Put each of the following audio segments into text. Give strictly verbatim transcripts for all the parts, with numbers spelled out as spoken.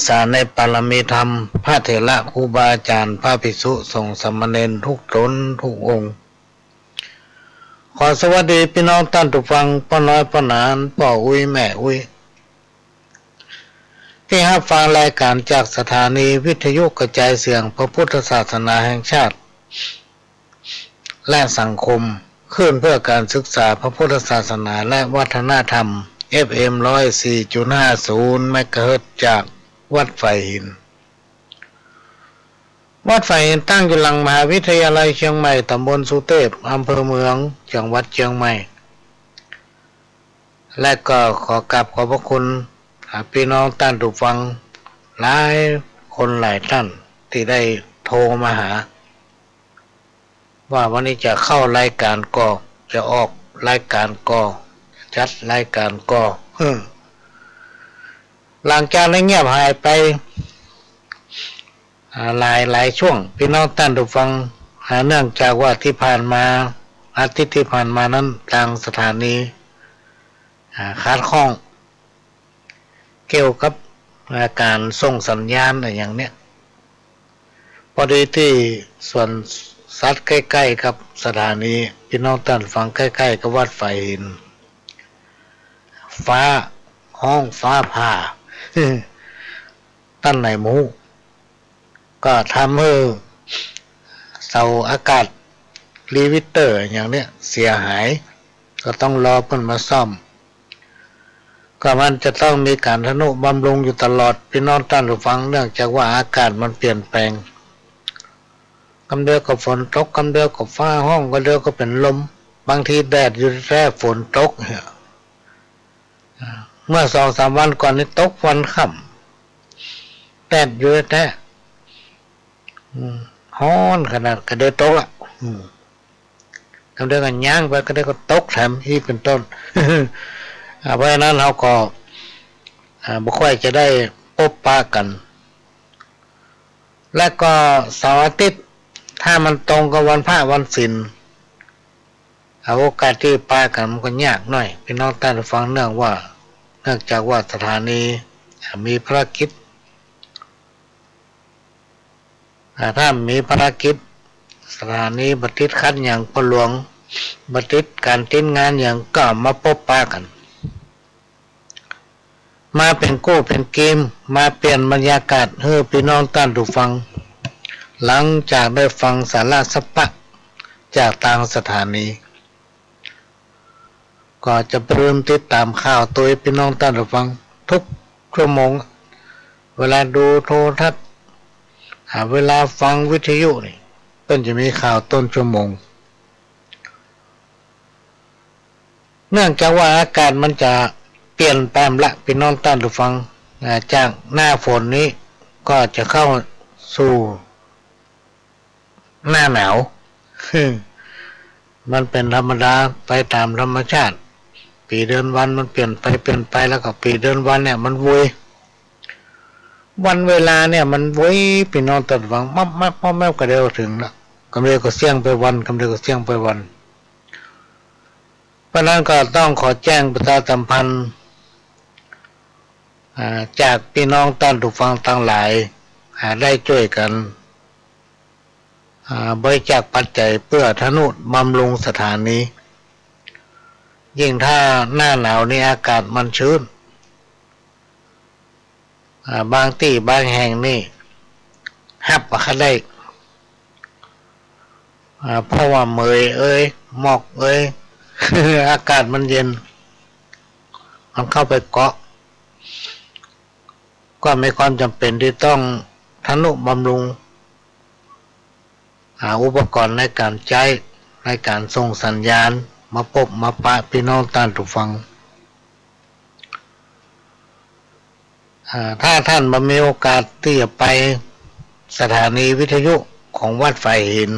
สาในปารมีธรรม พระเถระครูบาอาจ๋ารย์ พระภิกษุสงฆ์สามเณรทุกต๋นทุกองค์ ขอสวัสดีปี้น้องต้านผู้ฟัง ป้อน้อยป้อหนาน ป้ออุ๊ยแม่อุ๊ย ตี้ฮับฟังรายก๋านจากสถานีวิทยุกระจายเสียงพระพุทธศาสนาแห่งชาติ และสังคม คลื่นเพื่อการศึกษาพระพุทธศาสนาและวัฒนธรรม เอฟเอ็ม ร้อยสี่จุดห้าศูนย์ เมกะเฮิรตซ์ จากวัดฝายหิน วัดฝายหินตั้งอยู่หลังมหาวิทยาลัยเชียงใหม่ ต๋ำบลสุเตพ อำเภอเมือง จังหวัดเชียงใหม่ และก็ขอกราบขอบพระคุณ อ่า ปี้น้องต้านผู้ฟังหลายคนหลายต้านตี้ได้โทรมาหา ว่าวันนี้จะเข้ารายก๋านก่อ จะออกรายก๋านก่อ จะจัดรายก๋านก่อ หลังจากได้เงียบหายไป อ่า หลายหลายช่วง ปี้น้องต้านผู้ฟัง อ่า เนื่องจากว่าตี้ผ่านมา อาทิตย์ตี้ผ่านมานั้น ตางสถานี อ่า ขัดข้อง เกี่ยวกับ อ่า ก๋านส่งสัญญาณอะหยังเนี่ย ปอดีตี้สวนสัตว์ใก้ๆ กับสถานี ปี้น้องต้านผู้ฟัง ใก้ๆ กับวัดฝายหิน ฟ้าฮ้องฟ้าผ่า ต้านไหนบ่ฮู้ ก็ทำหื้อเสาอากาศ รีวิเตอร์อะหยังเนี่ยเสียหาย ก็ต้องรอเปิ้นมาซ่อม ก็มันจะต้องมีก๋านทนุบำรุงอยู่ตลอด ปี้น้องต้านผู้ฟัง เนื่องจากว่าอากาศมันเปลี่ยนแปลง กำเดียวก็ฝนตก กำเดียวก็ฟ้าฮ้อง กำเดียวก็เป๋นลม บางทีแดดอยู่แต๊ๆ ฝนตกเนี่ย อ่า เมื่อสองสามวันก่อนนี่ตกวันค่ำ แดดอยู่แต๊ๆ อืม ฮ้อนขนาด กำเดียวตกอะ อืม กำเดียวก็หย่างไป กำเดียวก็ตกแถมอี้เป๋นต้น อ่า เพราะฉะนั้นเฮาก็ อ่า บ่ค่อยจะได้ปบปะกั๋น และก็เสาร์อาทิตย์ ถ้ามันตรงกับวันพระวันศีล อ่า โอกาสตี้ปะกั๋นมันก็ยากหน้อย ปี้น้องต้านผู้ฟัง เนื่องว่า เนื่องจากว่าสถานี อ่า มีภารกิจ อ่า ถ้ามีภารกิจ สถานีบ่ติดขัดหยัง พ่อหลวงบ่ติดก๋านติดงานหยัง ก็มาปบปะกั๋น มาเป๋นกู้เป๋นกีม มาเปลี่ยนบรรยากาศหื้อปี้น้องต้านผู้ฟัง หลังจากได้ฟังสาระสาระจากตางสถานี ก็จะบ่ลืมติดต๋ามข่าวตวยปี้น้องต้านผู้ฟัง ทุกชั่วโมง เวลาดูโทรทัศน์ อ่า เวลาฟังวิทยุนี่ เปิ้นจะมีข่าวต้นชั่วโมง เนื่องจากว่าอากาศมันจะเปลี่ยนแปลงละ ปี้น้องต้านผู้ฟัง อ่า จากหน้าฝนนี้ก็จะเข้าสู่หน้าหนาว มันเป๋นธรรมดาไปต๋ามธรรมชาติ ปี๋เดือนวันมันเปลี่ยนไปเปลี่ยนไป แล้วก็ปี๋เดือนวันเนี่ยมันไว วันเวลาเนี่ยมันไว ปี้น้องต้านผู้ฟัง มับมับมับมับ กำเดียวก็เถิงละ กำเดียวก็เสี้ยงไปวัน กำเดียวก็เสี้ยงไปวัน เพราะนั้นก็ต้องขอแจ้งประชาสัมพันธ์ อ่า จากปี้น้องต้านผู้ฟังตังหลาย อ่า ได้จ้วยกั๋น อ่า บริจาคปัจจัยเปื้อทนุบำรุงสถานี ยิ่งถ้าหน้าหนาวนี่อากาศมันชื้น อ่า บางตี้บางแห่งนี่ฮับบ่ค่อยได้ อ่า เพราะว่าเหมยเอย หมอกเอย อากาศมันเย็น มันเข้าไปเกาะ ก็มีความจ๋ำเป๋นตี้ต้องทนุบำรุง อ่า อุปกรณ์ในก๋านใจ๊ ในก๋านส่งสัญญาณ มาปบมาปะปี้น้องต้านผู้ฟัง อ่า ถ้าต้านบ่มีโอกาสตี้จะไปสถานีวิทยุของวัดฝายหิน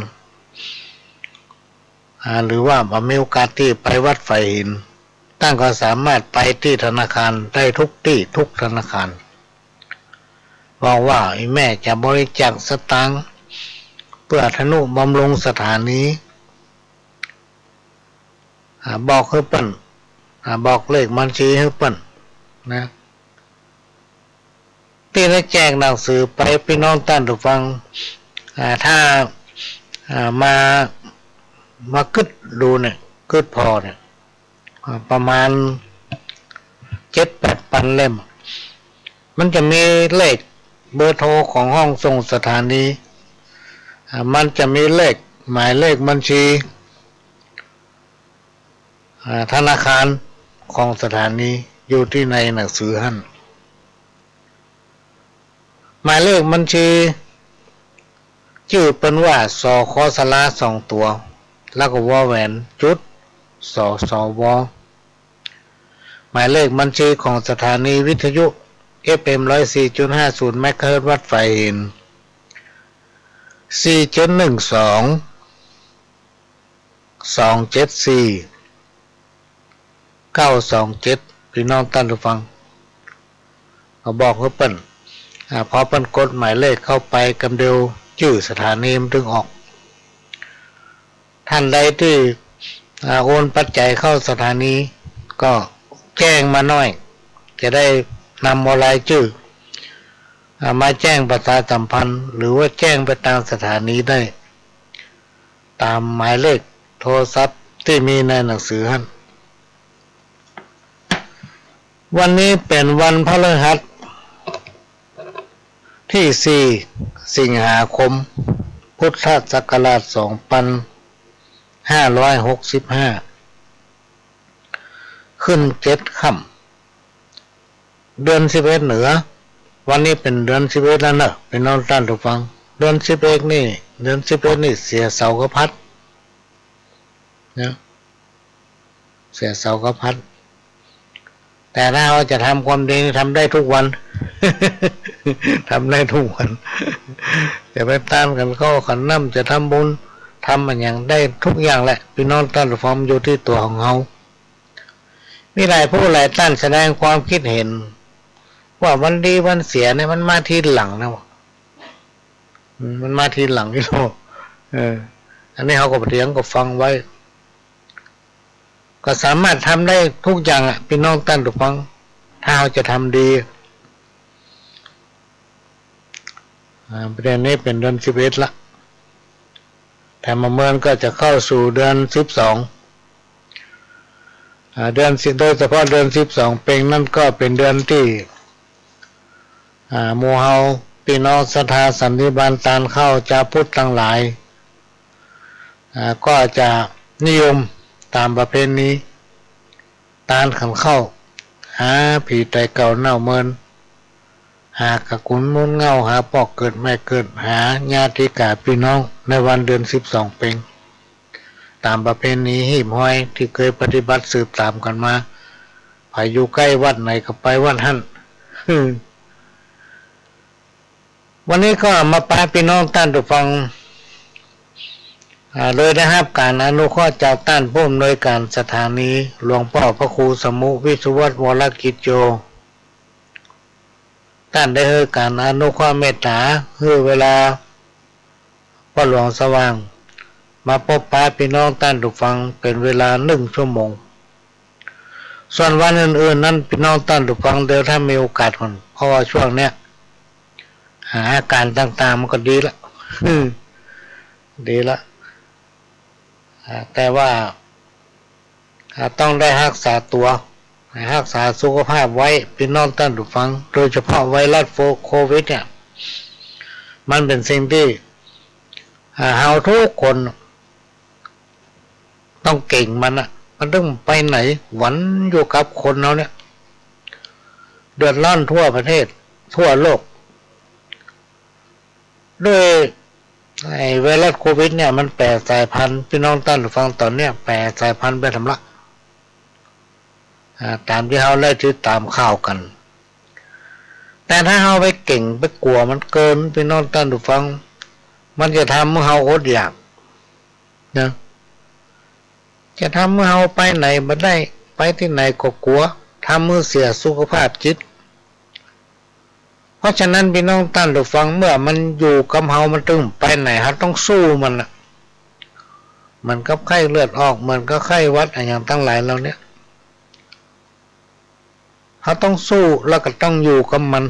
อ่า หรือว่าบ่มีโอกาสตี้ไปวัดฝายหิน ต้านก็สามารถไปตี้ธนาคารได้ทุกตี้ทุกธนาคาร บอกว่าอีแม่จะบริจาคสตางค์เปื้อทนุบำรุงสถานี อ่า บอกหื้อเปิ้น อ่า บอกเลขบัญชีหื้อเปิ้นนะ ตี้ได้แจกหนังสือไป ปี้น้องต้านผู้ฟัง อ่า ถ้า อ่า มา มากึ๊ดดูเนี่ย กึ๊ดผ่อเนี่ย อ่า ประมาณเจ็ดแปดปันเล่ม มันจะมีเลขเบอร์โทรของห้องส่งสถานี อ่า มันจะมีเลข หมายเลขบัญชี อ่า ธนาคารของสถานีอยู่ตี้ในหนังสือหั้น หมายเลขบัญชี จื้อเปิ้นว่า สค สระ สองตั๋ว แล้วก็ วอแหวน จุด สสว หมายเลขบัญชีของสถานีวิทยุ เอฟเอ็ม ร้อยสี่จุดห้าศูนย์ เมกะเฮิรตซ์ วัดฝายหิน สี่เจ็ดหนึ่งสอง สองเจ็ดสี่ เก้าสองเจ็ด ปี้น้องต้านผู้ฟัง ก็บอกหื้อเปิ้น อ่า พอเปิ้นกดหมายเลขเข้าไปกำเดียว จื้อสถานีมันตึงออก ต้านใดตี้ อ่า โอนปัจจัยเข้าสถานี ก็แจ้งมาหน้อย จะได้นำเอารายจื้อ อ่า มาแจ้งประชาสัมพันธ์ หรือว่าแจ้งไปตางสถานีได้ ต๋ามหมายเลขโทรศัพท์ตี้มีในหนังสือหั้น วันนี้เป๋นวันพฤหัส ตี้สี่ สิงหาคม พุทธศักราช สองปันห้าร้อยหกสิบห้า ขึ้นเจ็ดค่ำ เดือนสิบเอ็ดเนาะ วันนี้เป๋นเดือนสิบเอ็ดแล้วเนาะ ปี้น้องต้านผู้ฟัง เดือนสิบเอ็ดนี่ เดือนสิบเอ็ดนี่เสียเสาร์กับฮัท นะ เสียเสาร์กับฮัท แต่ถ้าเฮาจะทำความดีนี่ทำได้ทุกวัน ทำได้ทุกวัน จะไปตานขันข้าวขันน้ำ จะทำบุญ ทำอะหยังได้ทุกอย่างแหละ ปี้น้องต้านผู้ฟัง อยู่ตี้ตั๋วของเฮา มีหลายผู้หลายต้านแสดงความคิดเห็น ว่าวันดีวันเสียเนี่ยมันมาทีหลังนะ อืม มันมาทีหลังนี่เนาะ เออ อันนี้เฮาก็บ่เถียง ก็ฟังไว้ ก็สามารถทำได้ทุกอย่างอะ ปี้น้องต้านผู้ฟัง ถ้าเฮาจะทำดี อ่า ประเด็นนี้เป๋นเดือนสิบเอ็ดละ แต่มาเมินก็จะเข้าสู่เดือนสิบสอง อ่า เดือนสิบ โดยเฉพาะเดือนสิบสองเป๋งนั้นก็เป๋นเดือนตี้ อ่า หมู่เฮาปี้น้องศรัทธาสันนิบาตตานข้าวจาวพุทธตังหลาย อ่า ก็จะนิยมต๋ามประเพณี ตานขันข้าว หาผีต๋ายเก่าเน่าเมิน หากะกุ๋นมูลเหง้า หาป้อเกิดแม่เกิด หาญาติกาปี้น้อง ในวันเดือนสิบสองเป๋ง ต๋ามประเพณีฮีบฮอยตี้เกยปฏิบัติสืบต๋ามกั๋นมา ใผอยู่ใก้วัดไหนก็ไปวัดหั้น วันนี้ก็มาปาปี้น้องต้านผู้ฟัง อ่า โดยได้ฮับก๋านอนุเคราะห์จากต้านผู้อำนวยก๋านสถานี หลวงป้อพระครูสมุห์ วิศวัฒน์ วรกิจโย ต้านได้หื้อก๋านอนุเคราะห์เมตต๋า หื้อเวลาป้อหลวงสว่าง มาปบปะปี้น้องต้านผู้ฟังเป๋นเวลานึ่งชั่วโมง ส่วนวันอื่นๆ นั้นปี้น้องต้านผู้ฟัง เดี๋ยวถ้ามีโอกาสก่อน เพราะว่าช่วงเนี้ย อ่า อาก๋านต่างๆ มันก็ดีละ ดีละ อ่า แต่ว่า อ่า ต้องได้ฮักษาตั๋ว ฮักษาสุขภาพไว้ ปี้น้องต้านผู้ฟัง โดยเฉพาะไวรัสโควิดเนี่ย มันเป๋นสิ่งตี้ อ่า เฮากู้คน ต้องเก่งมันอะ มันตึงไปไหน หวั่นอยู่กับคนเฮาเนี่ย เดือดร้อนทั่วประเทศ ทั่วโลก ด้วยไอ้ไวรัสโควิดเนี่ย มันแผ่สายพันธุ์ ปี้น้องต้านผู้ฟัง ต๋อนเนี้ยแผ่สายพันธุ์ไปแถมละ อ่า ต๋ามตี้เฮาได้ติดต๋ามข่าวกั๋น แต่ถ้าเฮาไปเก่งไปกั๋วมันเกิน ปี้น้องต้านผู้ฟัง มันจะทำหื้อเฮาอดอยาก นะ จะทำหื้อเฮาไปไหนบ่ได้ ไปตี้ไหนก็กั๋ว ทำหื้อเสียสุขภาพจิต เพราะฉะนั้นปี้น้องต้านผู้ฟัง เมื่อมันอยู่กับเฮา มันตึงไปไหน เฮาต้องสู้มันน่ะ เหมือนกับไข้เลือดออก เหมือนกับไข้หวัดอะหยังตังหลายเหล่าเนี้ย เฮาต้องสู้ แล้วก็ต้องอยู่กับมัน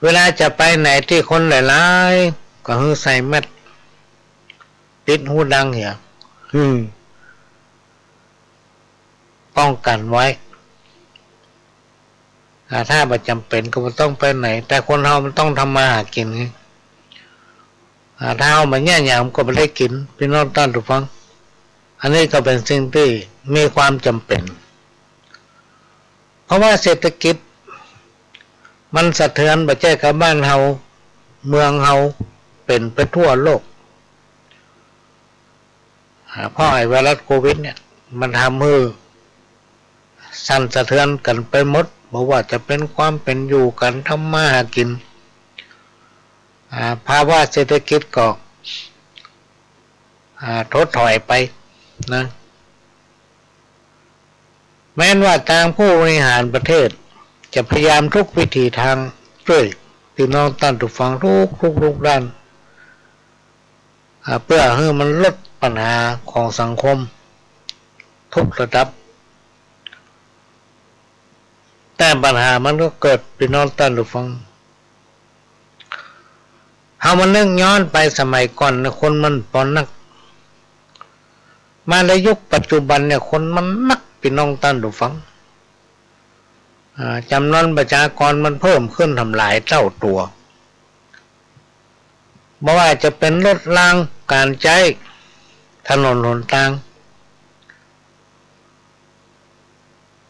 เวลาจะไปไหนตี้คนหลายๆ ก็หื้อใส่แมส ปิดหูดังเหีย อืม ป้องกันไว้ อ่า ถ้าบ่จ๋ำเป๋นก็บ่ต้องไปไหน แต่คนเฮามันต้องทำมาหากิ๋นไง อ่า ถ้าเฮาบ่เยียะหยังมันก็บ่ได้กิ๋น ปี้น้องต้านผู้ฟัง อันนี้ก็เป๋นสิ่งตี้มีความจ๋ำเป๋น ภาวะเศรษฐกิจมันสะเทือนบ่ใจ้ก้าบ้านเฮา เมืองเฮา เป๋นไปทั่วโลก อ่า เพราะไอ้ไวรัสโควิดเนี่ย มันทำหื้อสั่นสะเทือนกั๋นไปหมด บ่ว่าจะเป๋นความเป๋นอยู่ ก๋านทำมาหากิ๋น อ่า ภาวะเศรษฐกิจก็ อ่า ถดถอยไปนะ แม้นว่าตางผู้บริหารประเทศจะพยายามทุกวิถีตางจ้วยปี้น้องต้านผู้ฟังทุกๆ ทุกด้าน อ่า เปื้อหื้อมันลดปัญหาของสังคมทุกระดับ แต่ปัญหามันก็เกิด ปี้น้องต้านผู้ฟัง เฮามานึกย้อนไปสมัยก่อนนะ คนมันปอนัก มาในยุคปัจจุบันเนี่ย คนมันนัก ปี้น้องต้านผู้ฟัง อ่า จ๋ำนวนประชากรมันเพิ่มขึ้นตั้งหลายเต้าตั๋ว บ่ว่าจะเป๋นรถราง ก๋านใจ๊ถนนหนตาง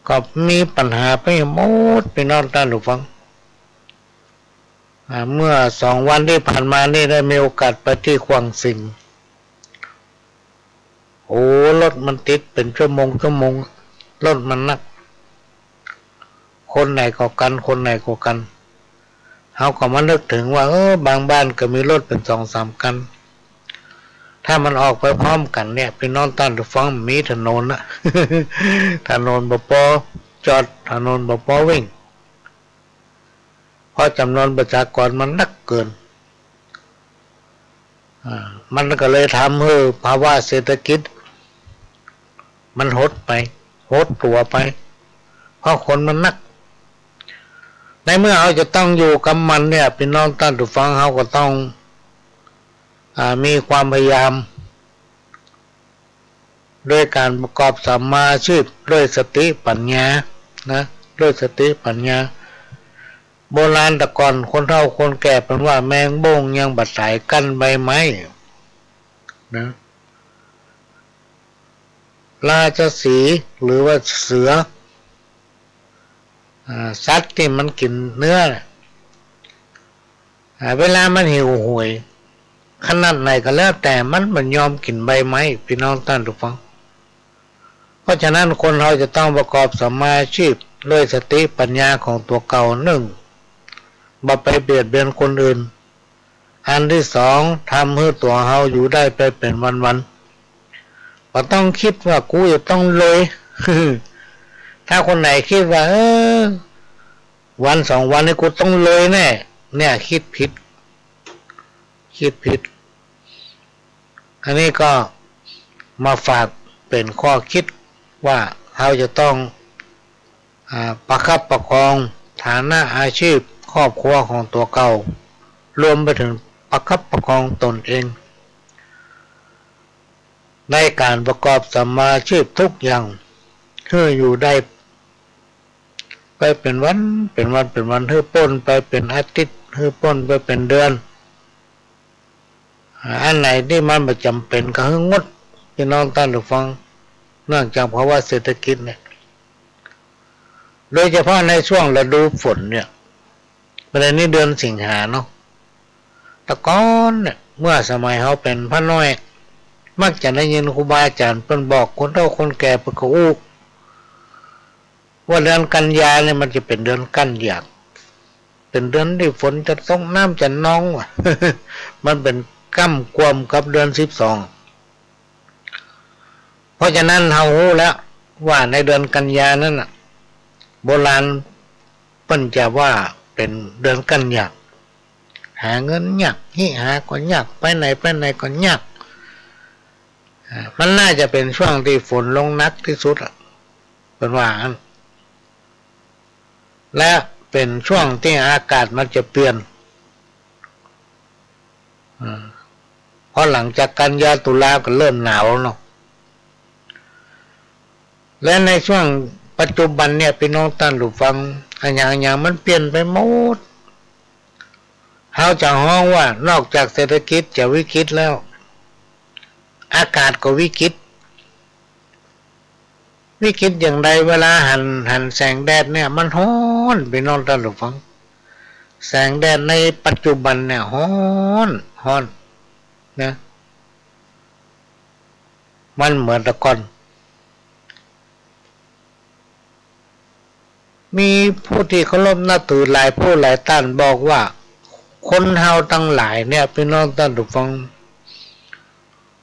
ก็มีปัญหาไปหมด ปี้น้องต้านผู้ฟัง อ่า เมื่อสองวันตี้ผ่านมานี่ได้มีโอกาสไปตี้ขว้างสิงห์ โอ้ รถมันติดเป๋นชั่วโมงชั่วโมง รถมันนัก คนไหนก็กั๋น คนไหนก็กั๋น เฮาก็มานึกเถิงว่า เออ บางบ้านก็มีรถเป๋นสองสามคัน ถ้ามันออกไปพร้อมกั๋นเนี่ย ปี้น้องต้านผู้ฟัง มีถนนนะ ถนนบ่ปอจอด ถนนบ่ปอวิ่ง เพราะจ๋ำนวนประชากรมันนักเกิน อ่า มันก็เลยทำหื้อภาวะเศรษฐกิจมันหดไป หดตั๋วไป เพราะคนมันนัก ในเมื่อเฮาจะต้องอยู่กับมันเนี่ย ปี้น้องต้านผู้ฟัง เฮาก็ต้อง อ่า มีความพยายาม โดยก๋านประกอบสัมมาอาชีพ ด้วยสติปัญญา นะ ด้วยสติปัญญา โบราณแต่ก่อนคนเฒ่าคนแก่เปิ้นว่า แมงโบ้งยังบ่ต๋ายกั้นใบไม้ นะ ราชสีห์หรือว่าเสือ อ่า สัตว์ตี้มันกิ๋นเนื้อน่ะ อ่า เวลามันหิวโหยขนาดไหนก็แล้วแต่ มันบ่ยอมกิ๋นใบไม้ ปี้น้องต้านผู้ฟัง เพราะฉะนั้นคนเฮาจะต้องประกอบสัมมาอาชีพด้วยสติปัญญาของตั๋วเก่า นึ่ง บ่ไปเบียดเบียนคนอื่น อันตี้สอง ทำหื้อตั๋วเฮาอยู่ได้ไปเป๋นวันๆ บ่ต้องกึ๊ดว่ากูจะต้องรวย ถ้าคนไหนกึ๊ดว่า เออ วันสองวันนี้กูต้องรวยแน่ เนี่ยกึ๊ดผิด กึ๊ดผิด อันนี้ก็มาฝากเป๋นข้อกึ๊ดว่าเฮาจะต้อง อ่า ประคับประคองฐานะอาชีพครอบครัวของตั๋วเก่า รวมไปเถิงประคับประคองตนเอง ในก๋านประกอบสัมมาอาชีพทุกอย่าง หื้ออยู่ได้ไปเป๋นวัน เป๋นวัน เป๋นวัน หื้อป๊นไปเป๋นอาทิตย์ หื้อป๊นไปเป๋นเดือน อ่า อันไหนตี้มันบ่จ๋ำเป๋นก็หื้องด ปี้น้องต้านผู้ฟัง เนื่องจากภาวะเศรษฐกิจเนี่ย โดยเฉพาะในช่วงฤดูฝนเนี่ย บ่าดนี้เดือนสิงหาเนาะ แต่ก่อนเนี่ย เมื่อสมัยเฮาเป๋นพระน้อย มักจะได้ยินครูบาอาจ๋ารย์เปิ้นบอก คนเฒ่าคนแก่เปิ้นก็อู้ ว่าเดือนกันยาเนี่ยมันจะเป๋นเดือนกั้นอยาก เป๋นเดือนตี้ฝนจะตก น้ำจะนองว่ะ มันเป๋นก้ำกวมกับเดือนสิบสอง เพราะฉะนั้นเฮาฮู้แล้วว่าในเดือนกันยานั้นน่ะ โบราณเปิ้นจะว่าเป๋นเดือนกั้นอยาก หาเงินยาก ฮิหาก็ยาก ไปไหนไปไหนก็ยาก อ่า มันน่าจะเป๋นช่วงตี้ฝนลงหนักตี้สุดอะ เปิ้นว่าอั้น และ เป๋นช่วงตี้อากาศมันจะเปลี่ยน อ่า เพราะหลังจากกัญญาตุลาก็เริ่มหนาวเนาะ และในช่วงปัจจุบันเนี่ย ปี้น้องต้านผู้ฟัง อะหยังอะหยังมันเปลี่ยนไปหมด เฮาจะฮ้องว่านอกจากเศรษฐกิจจะวิกฤตแล้ว อากาศก็วิกฤต วิกฤตอย่างใด เวลาหัน หันแสงแดดเนี่ยมันฮ้อน ปี้น้องต้านผู้ฟัง แสงแดดในปัจจุบันเนี่ยฮ้อน ฮ้อนนะ มันเหมือนแต่ก่อน มีผู้ตี้เคารพนับถือหลายผู้หลายต้านบอกว่า คนเฮาตังหลายเนี่ย ปี้น้องต้านผู้ฟัง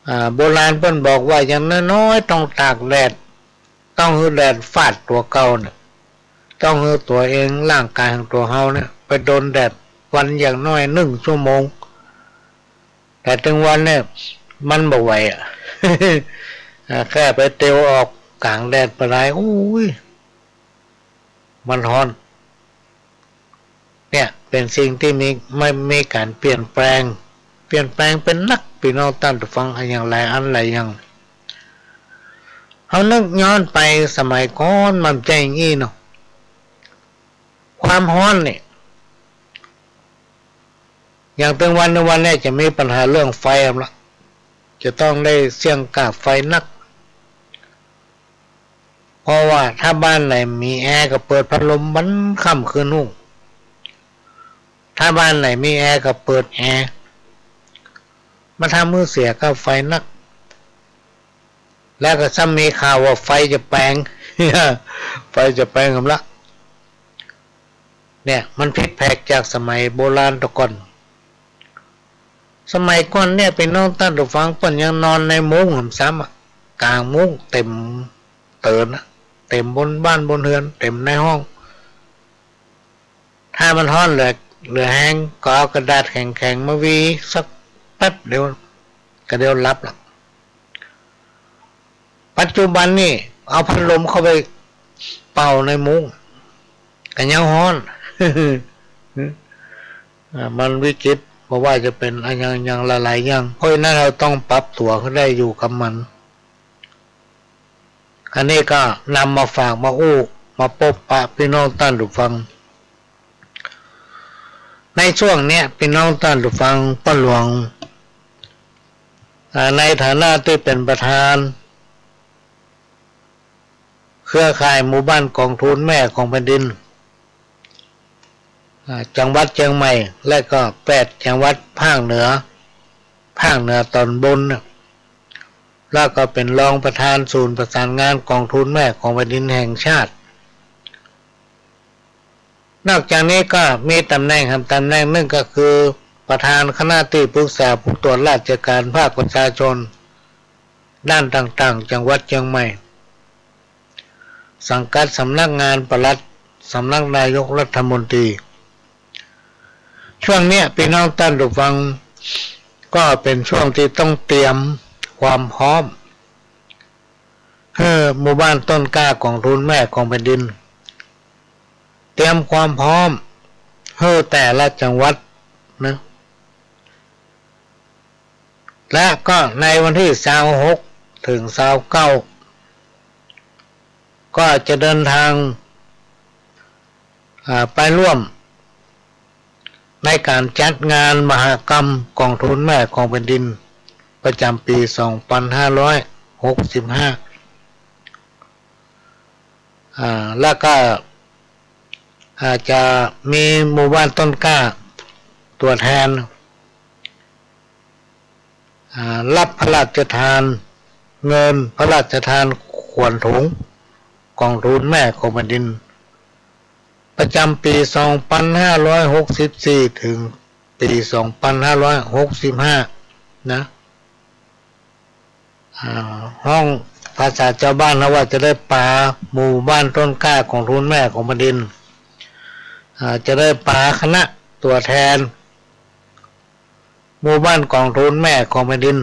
อ่า โบราณเปิ้นบอกว่าอย่างน้อยๆ ต้องตากแดด ต้องหื้อแดดฟาดตั๋วเก่าเนี่ย ต้องหื้อตั๋วเอง ร่างก๋ายของตั๋วเฮาเนี่ย ไปโดนแดดวันอย่างน้อยนึ่งชั่วโมง แต่ตึงวันเนี่ยมันบ่ไหวอะ อ่า แค่ไปเตียวออกก๋างแดดปะได โอ้ย มันฮ้อน เนี่ยเป๋นสิ่งตี้มี ไม่มีก๋านเปลี่ยนแปลง เปลี่ยนแปลงเป๋นนัก ปี้น้องต้านผู้ฟัง อะหยังหลายอันหลายอย่าง เฮานึกย้อนไปสมัยก่อนมันบ่ใจ้อย่างอี้เนาะ ความฮ้อนนี่ อย่างตึงวัน ตึงวันเนี่ยจะมีปัญหาเรื่องไฟอำละ จะต้องได้เสี้ยงก้าไฟนัก เพราะว่าถ้าบ้านไหนมีแอร์ก็เปิดพัดลมวันค่ำคืนฮุ่ง ถ้าบ้านไหนมีแอร์ก็เปิดแอร์ มาทำหื้อเสียก้าไฟนัก แล้วก็ซ้ำมีข่าวว่าไฟจะแปง ไฟจะแปงอำละ เนี่ยมันผิดแผกจากสมัยโบราณแต่ก่อน สมัยก่อนเนี่ย ปี้น้องต้านผู้ฟัง เปิ้นยังนอนในมุ้งหนำซ้ำอะ ก๋างมุ้งเต็มเตินอะ เต็มบนบ้านบนเฮือน เต็มในห้อง ถ้ามันฮ้อนเหลือ เหลือแฮงก็เอากระดาษแข็งๆ มาวีสักแป๊บเดียว ก็เดียวหลับละ ปัจจุบันนี่เอาพัดลมเข้าไปเป่าในมุ้ง ก็ยังฮ้อน อ่า มันวิกฤต บ่ว่าจะเป๋นอะหยังๆ หลายๆ อย่าง เพราะฉะนั้นเฮาต้องปรับตั๋วหื้อได้อยู่กับมัน อันนี้ก็นำมาฝากมาอู้ มาปบปะปี้น้องต้านผู้ฟัง ในช่วงเนี้ย ปี้น้องต้านผู้ฟัง ป้อหลวง อ่า ในฐานะตี้เป๋นประธาน เครือข่ายหมู่บ้านกองทูลแม่ของแผ่นดิน อ่า จังหวัดเจียงใหม่ และก็แปดจังหวัดภาคเหนือ ภาคเหนือตอนบนเนี่ย แล้วก็เป๋นรองประธานศูนย์ประสานงานกองทูลแม่ของแผ่นดินแห่งชาติ นอกจากนี้ก็มีต๋ำแหน่งแหมต๋ำแหน่งนึ่งก็คือประธานคณะตี้ปรึกษาผู้ตรวจราชการภาคประชาชนด้านต่างๆ จังหวัดเจียงใหม่ สังกัดสำนักงานปลัด สำนักนายกรัฐมนตรี ช่วงเนี้ย ปี้น้องต้านผู้ฟัง ก็เป๋นช่วงตี้ต้องเตรียมความพร้อม หื้อหมู่บ้านต้นกล้ากองทูลแม่ของแผ่นดิน เตรียมความพร้อม หื้อแต่ละจังหวัดนะ และก็ในวันตี้ซาวหก ถึงซาวเก้า ก็จะเดินทาง อ่า ไปร่วมในก๋านจัดงานมหกรรมกองทูลแม่ของแผ่นดิน ประจ๋ำปี๋สองปันห้าร้อยหกสิบห้า อ่า แล้วก็อาจจะมีหมู่บ้านต้นกล้าตั๋วแทน อ่า รับพระราชทานเงินพระราชทานขวัญถุงกองทูลแม่ของแผ่นดิน ประจ๋ำปี๋สองปันห้าร้อยหกสิบสี่ ถึงปี๋สองปันห้าร้อยหกสิบห้า นะ อ่า ฮ้องภาษาจาวบ้านเฮาว่าจะได้ปาหมู่บ้านต้นกล้ากองทูลแม่ของแผ่นดิน อ่า จะได้ปาคณะตั๋วแทน หมู่บ้านกองทูลแม่ของแผ่นดิน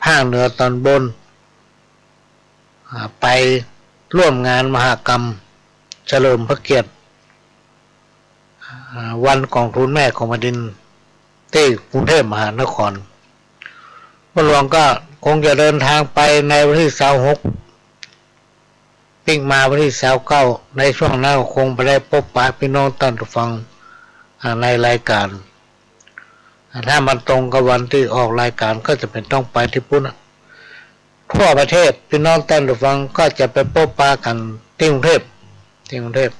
ภาคเหนือตอนบน อ่า ไปร่วมงานมหกรรมเฉลิมพระเกียรติ อ่า วันกองทุนแม่ของแผ่นดินตี้กรุงเทพมหานคร พ่อหลวงก็คงจะเดินทางไปในวันตี้ซาวหก ปิ๊กมาวันตี้ซาวเก้า ในช่วงนั้นก็คงไปได้ปบปะปี้น้องต้านผู้ฟัง อ่า ในรายก๋าน อ่า ถ้ามันตรงกับวันตี้ออกรายก๋านก็จะเป๋นต้องไปตี้ปู๊นอะ ทั่วประเทศปี้น้องต้านผู้ฟังก็จะไปปบปะกั๋นตี้กรุงเทพ ตี้กรุงเทพ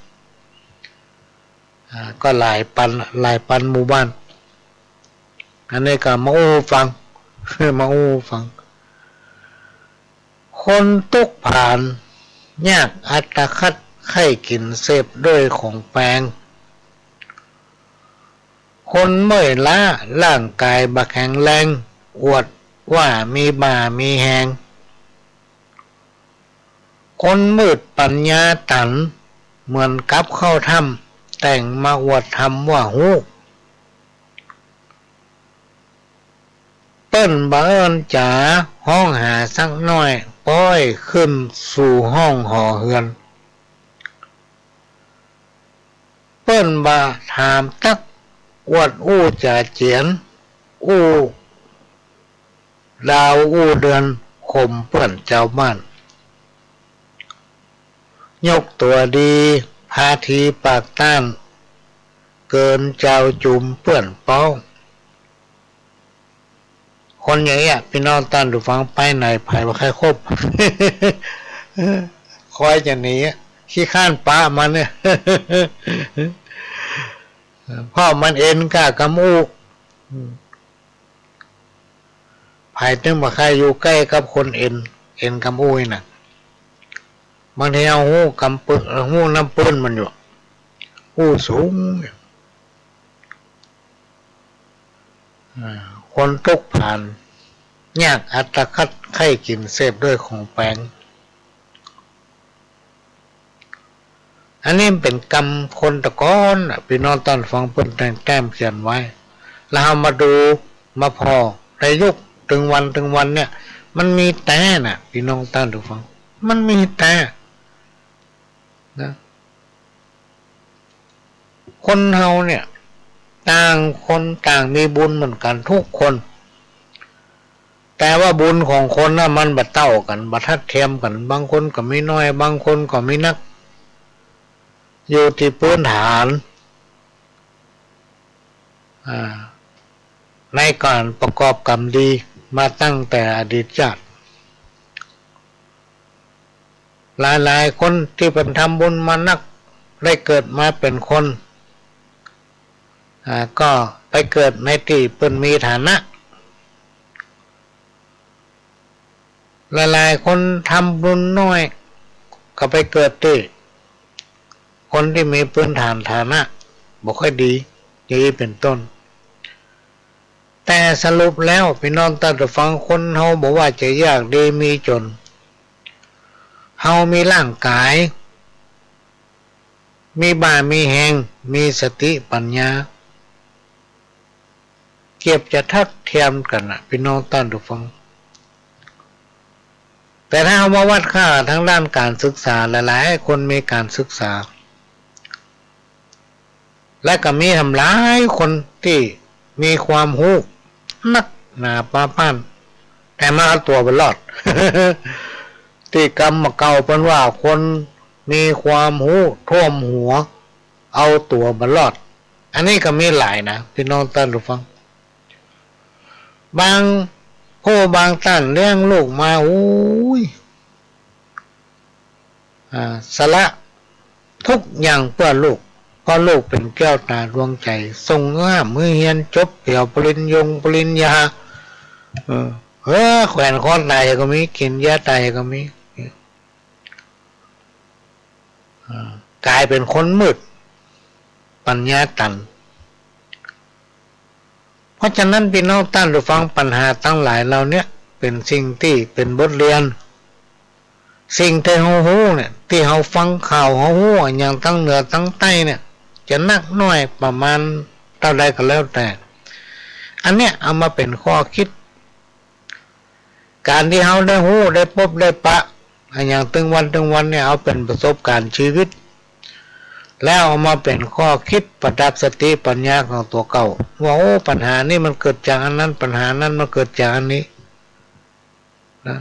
อ่า ก็หลายปัน หลายปันหมู่บ้าน อันนี้ก็มาอู้ฟัง มาอู้ฟัง คนตุ๊กข์ผาน ยากอัตคัดใค่กิ๋นเสพด้วยของแปง คนเมื่อยล้าร่างก๋ายบ่แข็งแรง อวดว่ามีบ่ามีแฮง คนมืดปั๋ญญาตั๋น เหมือนกับเข้าถ้ำ แต่งมาอวดธรรมว่าฮู้ เปิ้นบ่เอิ้นจ๋าฮ้องหาสักหน้อย ป้อยขึ้นสู่ห้องหอเฮือน เปิ้นบ่ถามตั๊ก อวดอู้จ๋าเจียน อู้ดาวอู้เดือน ข่มเปื้อนจาวบ้าน ยกตั๋วดี พาทีปากต้าน เกินจาวจุมเปื้อนเป๊า คนอย่างเนี้ย ปี้น้องต้านผู้ฟัง ไปไหนใผบ่ใค่คบ คอยจะหนีอะ ขี้คร้านปะมันเนี่ย เพราะมันเอ็นก้ากำอู้ ใผตึงบ่ใค่อยู่ใก้กับคนเอ็น เอ็นกำอู้นี่นะ บางทีเฮาฮู้กำปื้น ฮู้น้ำปื้นมันอยู่ อู้สูงเนี่ย อ่า คนตุ๊กข์ผาน ยากอัตคัดใค่กิ๋นเสพด้วยของแปง อันนี้เป๋นกำคนตะก้อนน่ะ ปี้น้องต้านฟังเปิ้นแต่งแต้มเขียนไว้ แล้วเฮามาดูมาผ่อในยุคตึงวันตึงวันเนี่ย มันมีแต๊น่ะ ปี้น้องต้านฟัง มันมีแต๊นะ คนเฮาเนี่ย ต่างคนต่างมีบุญเหมือนกั๋นทุกคน แต่ว่าบุญของคนน่ะมันบ่เต้ากั๋น บ่ทัดเทียมกั๋น บางคนก็มีน้อย บางคนก็มีนัก อยู่ตี้ปื้นฐาน อ่า ในก๋านประกอบกรรมดีมาตั้งแต่อดีตจาติ หลายๆ คนตี้เปิ้นทำบุญมานัก ได้เกิดมาเป๋นคน อ่า ก็ไปเกิดในตี้เปิ้นมีฐานะ หลายๆ คนทำบุญน้อย ก็ไปเกิดตี้คนตี้มีพื้นฐานฐานะบ่ค่อยดี อย่างนี้เป๋นต้น แต่สรุปแล้ว ปี้น้องต้านผู้ฟัง คนเฮาบ่ว่าจะยากดีมีจ๋น เฮามีร่างก๋าย มีบ่ามีแฮง มีสติปั๋ญญา เกือบจะทัดเทียมกั๋นน่ะ ปี้น้องต้านผู้ฟัง แต่ถ้าเฮามาวัดค่าตางด้านก๋านศึกษา หลายๆ คนมีก๋านศึกษา และก็มีหลายคนตี้มีความฮู้นักหนาปาป้าน แต่มาเอาตั๋วบ่รอด ตี้กำบ่าเก่าเปิ้นว่าคนมีความฮู้ท่วมหัว เอาตั๋วบ่รอด อันนี้ก็มีหลายนะ ปี้น้องต้านผู้ฟัง บางผู้บางต้านเลี้ยงลูกมา โอ้ย อ่า สละทุกอย่างเปื้อลูก เพราะลูกเป๋นแก้วต๋าดวงใจ๋ ส่งห้ามหื้อเฮียนจบแถวปริญญงปริญญา เออ เออ แขวนคอต๋ายก็มี กิ๋นยาต๋ายก็มี อ่า ก๋ายเป๋นคนมืด ปั๋ญญาตั๋น เพราะฉะนั้นปี้น้องต้านผู้ฟัง ปัญหาตังหลายเหล่าเนี้ย เป๋นสิ่งตี้เป๋นบทเรียน สิ่งตี้เฮาฮู้เนี่ย ตี้เฮาฟังข่าว เฮาฮู้อะหยังตังเหนือตังใต้เนี่ย จะนักน้อยประมาณเต้าใดก็แล้วแต่ อันเนี้ยเอามาเป๋นข้อคิด ก๋านตี้เฮาได้ฮู้ ได้ปบ ได้ปะ อะหยังตึงวันตึงวันเนี่ย เอาเป๋นประสบก๋ารณ์จีวิต แล้วเอามาเป๋นข้อคิดประดับสติปัญญาของตั๋วเก่า ว่า โอ้ ปัญหานี้มันเกิดจากอันนั้น ปัญหานั้นมันเกิดจากอันนี้ นะ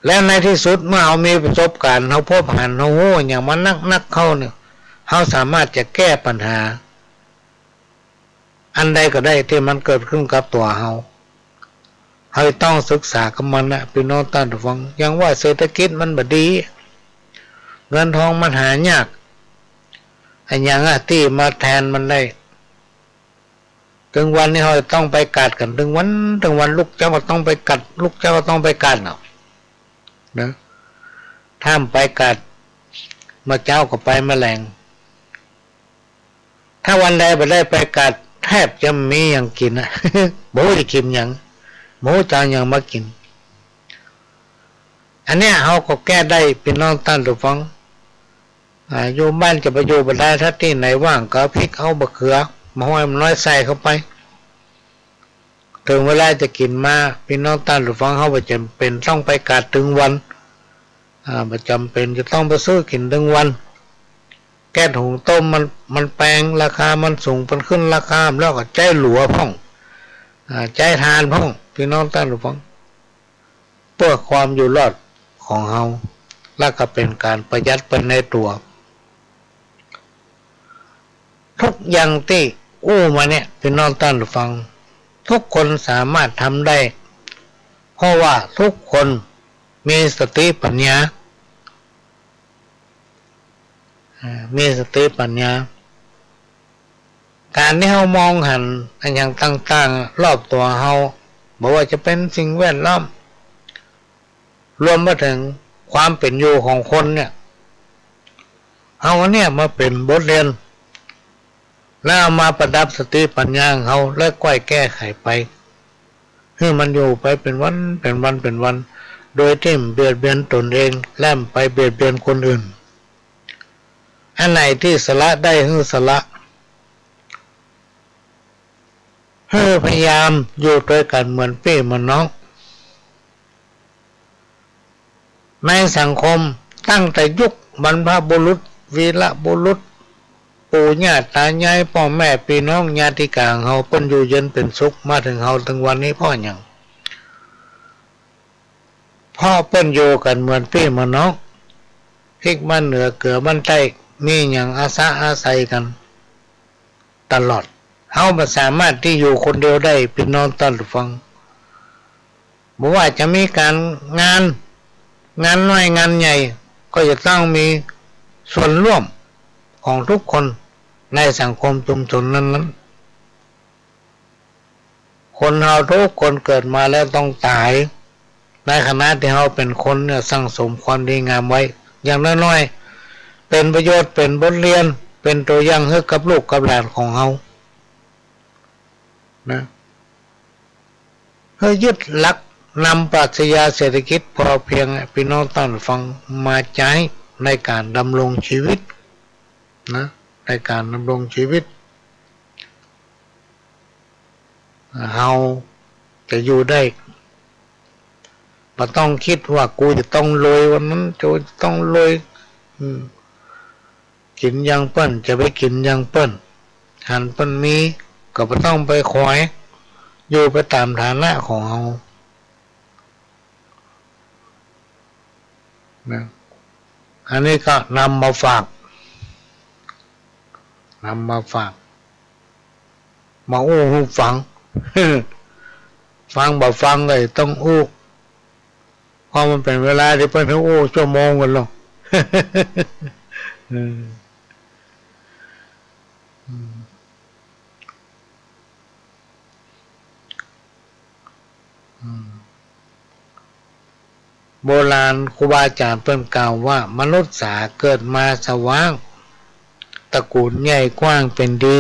แล้วในตี้สุดเมื่อเฮามีประสบก๋ารณ์ เฮาพบหัน เฮาฮู้อะหยังมานักๆ เข้าเนี่ย เฮาสามารถจะแก้ปัญหาอันใดก็ได้ตี้มันเกิดขึ้นกับตั๋วเฮา เฮาต้องศึกษากับมันนะ ปี้น้องต้านผู้ฟัง อย่างว่าเศรษฐกิจมันบ่ดี เงินทองมันหายาก อะหยังอะตี้มาแตนมันได้ ตึงวันนี้เฮาจะต้องไปกัดกั๋น ตึงวัน ตึงวัน ลุกเจ๊าก็ต้องไปกัด ลุกเจ๊าก็ต้องไปกัดเนาะ นะ ถ้าบ่ไปกัด เมื่อเจ๊าก็ไปเมื่อแลง ถ้าวันใดบ่ได้ไปกัด แทบจะบ่มีหยังกิ๋นอะ บ่ฮู้จะกิ๋นหยัง บ่ฮู้จะเอาหยังมากิ๋น อันเนี้ยเฮาก็แก้ได้ ปี้น้องต้านผู้ฟัง อ่า อยู่บ้านจะไปอยู่บ่ได้ ถ้าตี้ไหนว่างก็เอาพริกเอาบ่าเขือ บ่าฮ้อยบ่าน้อยใส่เข้าไป เถิงเวลาจะกิ๋นมา ปี้น้องต้านผู้ฟัง เฮาบ่จ๋ำเป๋นต้องไปกัดตึงวัน อ่า บ่จ๋ำเป๋นจะต้องไปซื้อกิ๋นตึงวัน แก๊สหุงต้มมัน มันแปง ราคามันสูง มันขึ้นราคา แล้วก็ใจ๊หลัวพ่อง อ่า ใจ๊ถ่านพ่อง ปี้น้องต้านผู้ฟัง เปื้อความอยู่รอดของเฮา แล้วก็เป๋นก๋านประหยัดไปในตั๋ว ทุกอย่างตี้อู้มาเนี่ย ปี้น้องต้านผู้ฟัง ทุกคนสามารถทำได้ เพราะว่าทุกคนมีสติปัญญา อ่า มีสติปัญญา ก๋านตี้เฮามองหันอะหยังต่างๆ รอบตั๋วเฮา บ่ว่าจะเป๋นสิ่งแวดล้อม รวมมาเถิงความเป๋นอยู่ของคนเนี่ย เอาอันเนี้ยมาเป๋นบทเรียน แล้วเอามาประดับสติปัญญาของเฮา แล้วก้อยแก้ไขไป หื้อมันอยู่ไปเป๋นวัน เป๋นวัน เป๋นวัน โดยตี้บ่เบียดเบียนตนเอง และบ่ไปเบียดเบียนคนอื่น อันไหนตี้สละได้หื้อสละ หื้อพยายามอยู่ตวยกั๋นเหมือนปี้เหมือนน้อง ในสังคมตั้งแต่ยุคบรรพบุรุษ วีรบุรุษ ปู่ย่าตายาย ป้อแม่ปี้น้อง ญาติกาของเฮา เปิ้นอยู่เย็นเป๋นสุข มาเถิงเฮาเถิงวันนี้เพราะหยัง เพราะเปิ้นอยู่กั๋นเหมือนปี้เหมือนน้อง พริกบ้านเหนือเกือบ้านใต้ มีหยังอาสาอาศัยกั๋นตลอด เฮาบ่สามารถตี้อยู่คนเดียวได้ ปี้น้องต้านผู้ฟัง บ่ว่าจะมีก๋านงาน งานน้อยงานใหญ่ ก็จะต้องมีส่วนร่วมของทุกคนในสังคมชุมชนนั้นๆ คนเฮาทุกคนเกิดมาแล้วต้องต๋าย ในขณะตี้เฮาเป๋นคนเนี่ยสั่งสมความดีงามไว้ อย่างน้อยๆ เป๋นประโยชน์ เป๋นบทเรียน เป๋นตั๋วอย่างหื้อกับลูกกับหลานของเฮา นะ หื้อยึดหลักนำปรัชญาเศรษฐกิจพอเพียง ปี้น้องต้านผู้ฟัง มาใจ๊ในก๋านดำรงชีวิต นะ ในก๋านดำรงชีวิต เฮาจะอยู่ได้ บ่ต้องกึ๊ดว่ากูจะต้องรวยวันนั้น จะต้องรวย อืม กิ๋นอย่างเปิ้น จะไปกิ๋นอย่างเปิ้น หันเปิ้นมี ก็บ่ต้องไปขวาย อยู่ไปต๋ามฐานะของเฮา นะ อันนี้ก็นำมาฝาก นำมาฝาก มาอู้หื้อฟัง ฟังบ่ฟังก็ต้องอู้ เพราะมันเป๋นเวลาตี้เปิ้นหื้ออู้ชั่วโมงกั๋นลอ อืม อืม อืม โบราณครูบาอาจ๋ารย์เปิ้นกล่าวว่า มนุษย์สาเกิดมาสว่าง ตระกูลใหญ่กว้างเป๋นดี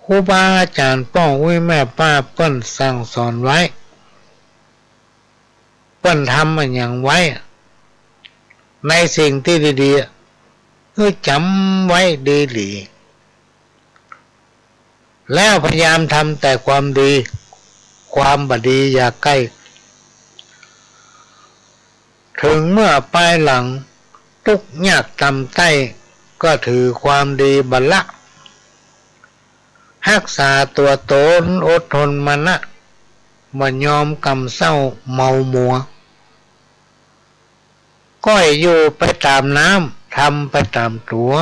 ครูบาอาจ๋ารย์ป้ออุ๊ยแม่ป้าเปิ้นสั่งสอนไว้ เปิ้นทำอะหยังไว้ ในสิ่งตี้ดีๆ หื้อจ๋ำไว้ดีหลี แล้วพยายามทำแต่ความดี ความบ่ดีอย่าใก้ เถิงเมื่อปายหลัง ตุ๊กข์ยากต่ำใต้ ก็ถือความดีบ่ละ ฮักษาตั๋วต๋น อดทนมานะ บ่ยอมกำเศร้าเมามัว ก้อยอยู่ไปต๋ามน้ำ ทำไปต๋ามตั๋ว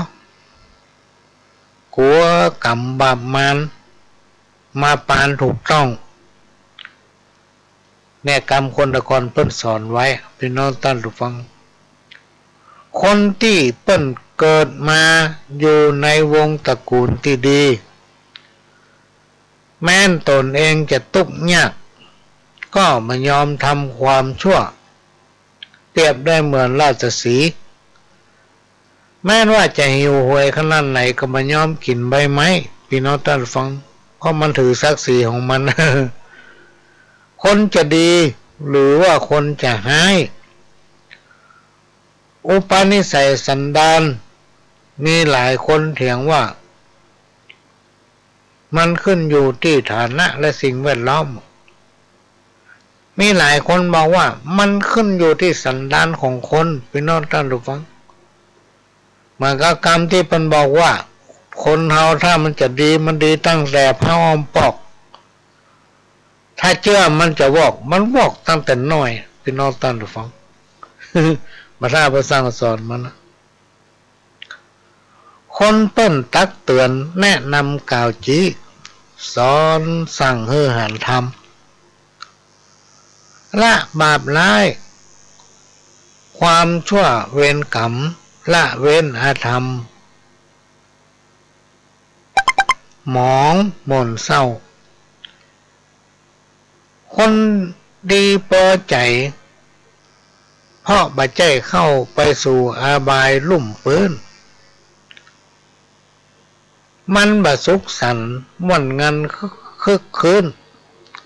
กั๋วก๋รรมบาปมาร มาปานถูกต้อง เนี่ย กำคนตะก่อนเปิ้นสอนไว้ ปี้น้องต้านผู้ฟัง คนตี้เปิ้นเกิดมาอยู่ในวงตระกูลตี้ดี แม้นต๋นเองจะตุ๊กข์ยาก ก็บ่ยอมทำความชั่ว เปรียบได้เหมือนราชสีห์ แม้นว่าจะหิวโหยขนาดไหนก็บ่ยอมกิ๋นใบไม้ ปี้น้องต้านผู้ฟัง เพราะมันถือศักดิ์ศรีของมัน คนจะดีหรือว่าคนจะฮ้าย อุปนิสัยสันดาน มีหลายคนเถียงว่า มันขึ้นอยู่ตี้ฐานะและสิ่งแวดล้อม มีหลายคนบอกว่ามันขึ้นอยู่ตี้สันดานของคน ปี้น้องต้านผู้ฟัง เหมือนกับกำตี้เปิ้นบอกว่า คนเฮาถ้ามันจะดี มันดีตั้งแต่ผ้าอ้อมปอก ถ้าเจื้อมันจะวอก มันวอกตั้งแต่น้อย ปี้น้องต้านผู้ฟัง บ่าถ้าบ่าสั่งสอนมันนะ คนเปิ้นตักเตือน แนะนำกล่าวจี้ สอนสั่งหื้อหันธรรม ละบาปร้าย ความชั่วเวรกรรม ละเว้นอธรรม หมองหม่นเศร้า คนดีปอใจ๋ เพราะบ่ใจ้เข้าไปสู่อบายลุ่มปื้น มันบ่สุขสันต์ม่วนงันคึกคืน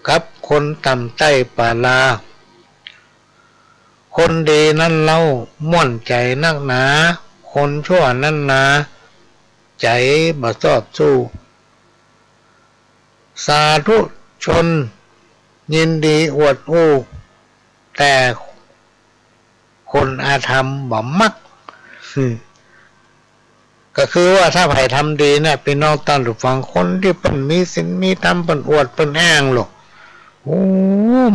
กับคนต่ำใต้ปาลา คนดีนั้นเล่าม่วนใจ๋นักหนา คนชั่วนั้นนา ใจ๋บ่ชอบสู้ สาธุชนยินดีอวดอู้ แต่คนอธรรมบ่มัก ก็คือว่าถ้าใผทำดีเนี่ย ปี้น้องต้านผู้ฟัง คนตี้เปิ้นมีศีลมีธรรม เปิ้นอวดเปิ้นอ้างหลอก โอ้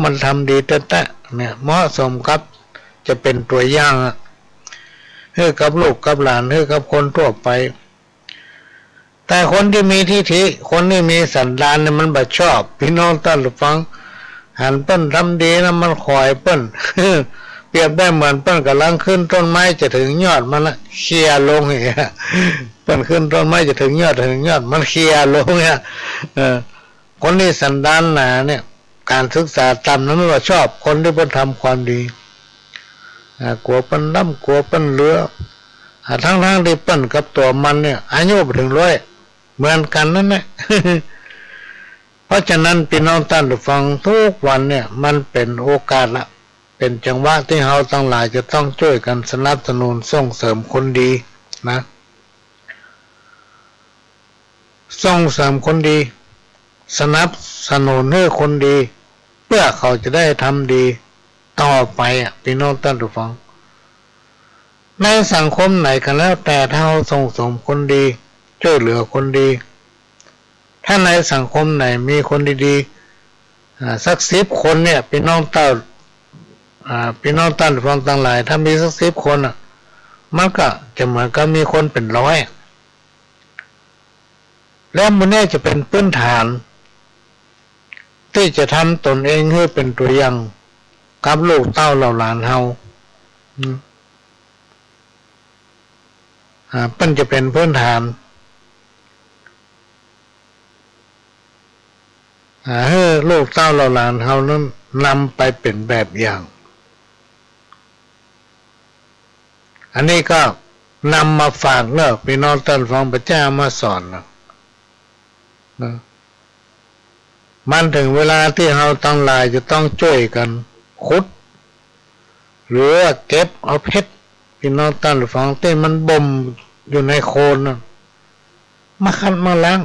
มันทำดีแต๊ๆ เนี่ย เหมาะสมกับจะเป๋นตั๋วอย่างอะ หื้อกับลูกกับหลาน หื้อกับคนทั่วไป แต่คนตี้มีทิฐิ คนตี้มีสันดานเนี่ย มันบ่ชอบ ปี้น้องต้านผู้ฟัง หันเปิ้นทำดีนะ มันขอยเปิ้น เปรียบได้เหมือนเปิ้นก่ำลังขึ้นต้นไม้จะเถิงยอดมันนะ เขี่ยลงอย่างเงี้ย เปิ้นขึ้นต้นไม้จะเถิงยอด เถิงยอด มันเขี่ยลงเนี่ย เออ คนตี้สันดานหนาเนี่ย ก๋านศึกษาต่ำนั้นมันบ่ชอบคนตี้เปิ้นทำความดี อ่า กั๋วเปิ้นร่ำ กั๋วเปิ้นเหลือ อ่า ทั้งๆ ตี้เปิ้นกับตั๋วมันเนี่ย อายุบ่เถิงร้อย เหมือนกั๋นนั่นแหละ เพราะฉะนั้น ปี้น้องต้านผู้ฟัง ทุกวันเนี่ย มันเป๋นโอกาสละ เป๋นจังหวะตี้เฮาตังหลายจะต้องจ้วยกั๋นสนับสนุนส่งเสริมคนดีนะ ส่งเสริมคนดี สนับสนุนหื้อคนดี เปื้อเขาจะได้ทำดีต่อไปอะ ปี้น้องต้านผู้ฟัง ในสังคมไหนก็แล้วแต่ ถ้าเฮาส่งเสริมคนดี จ้วยเหลือคนดี ถ้าในสังคมไหนมีคนดีๆ อ่า สักสิบคนเนี่ย ปี้น้องต้าน อ่า ปี้น้องต้านผู้ฟังตังหลาย ถ้ามีสักสิบคนน่ะ มันก็จะเหมือนกับมีคนเป๋นร้อย แล้วหมู่นี้จะเป๋นพื้นฐาน ตี้จะทำตนเองหื้อเป๋นตั๋วอย่าง กับลูกเต้าเหล่าหลานเฮา อืม อ่า เปิ้นจะเป๋นพื้นฐาน อ่า หื้อลูกเต้าเหล่าหลานเฮานั้นนำไปเป๋นแบบอย่าง อันนี้ก็นำมาฝากเนาะ ปี้น้องต้านผู้ฟัง บ่ใจ้เอามาสอนเนาะ นะ มันเถิงเวลาตี้เฮาตังหลายจะต้องจ้วยกั๋นขุด หรือว่าเก็บเอาเพชร ปี้น้องต้านผู้ฟัง ตี้มันบ่มอยู่ในโคลนน่ะ มาขัดมาล้าง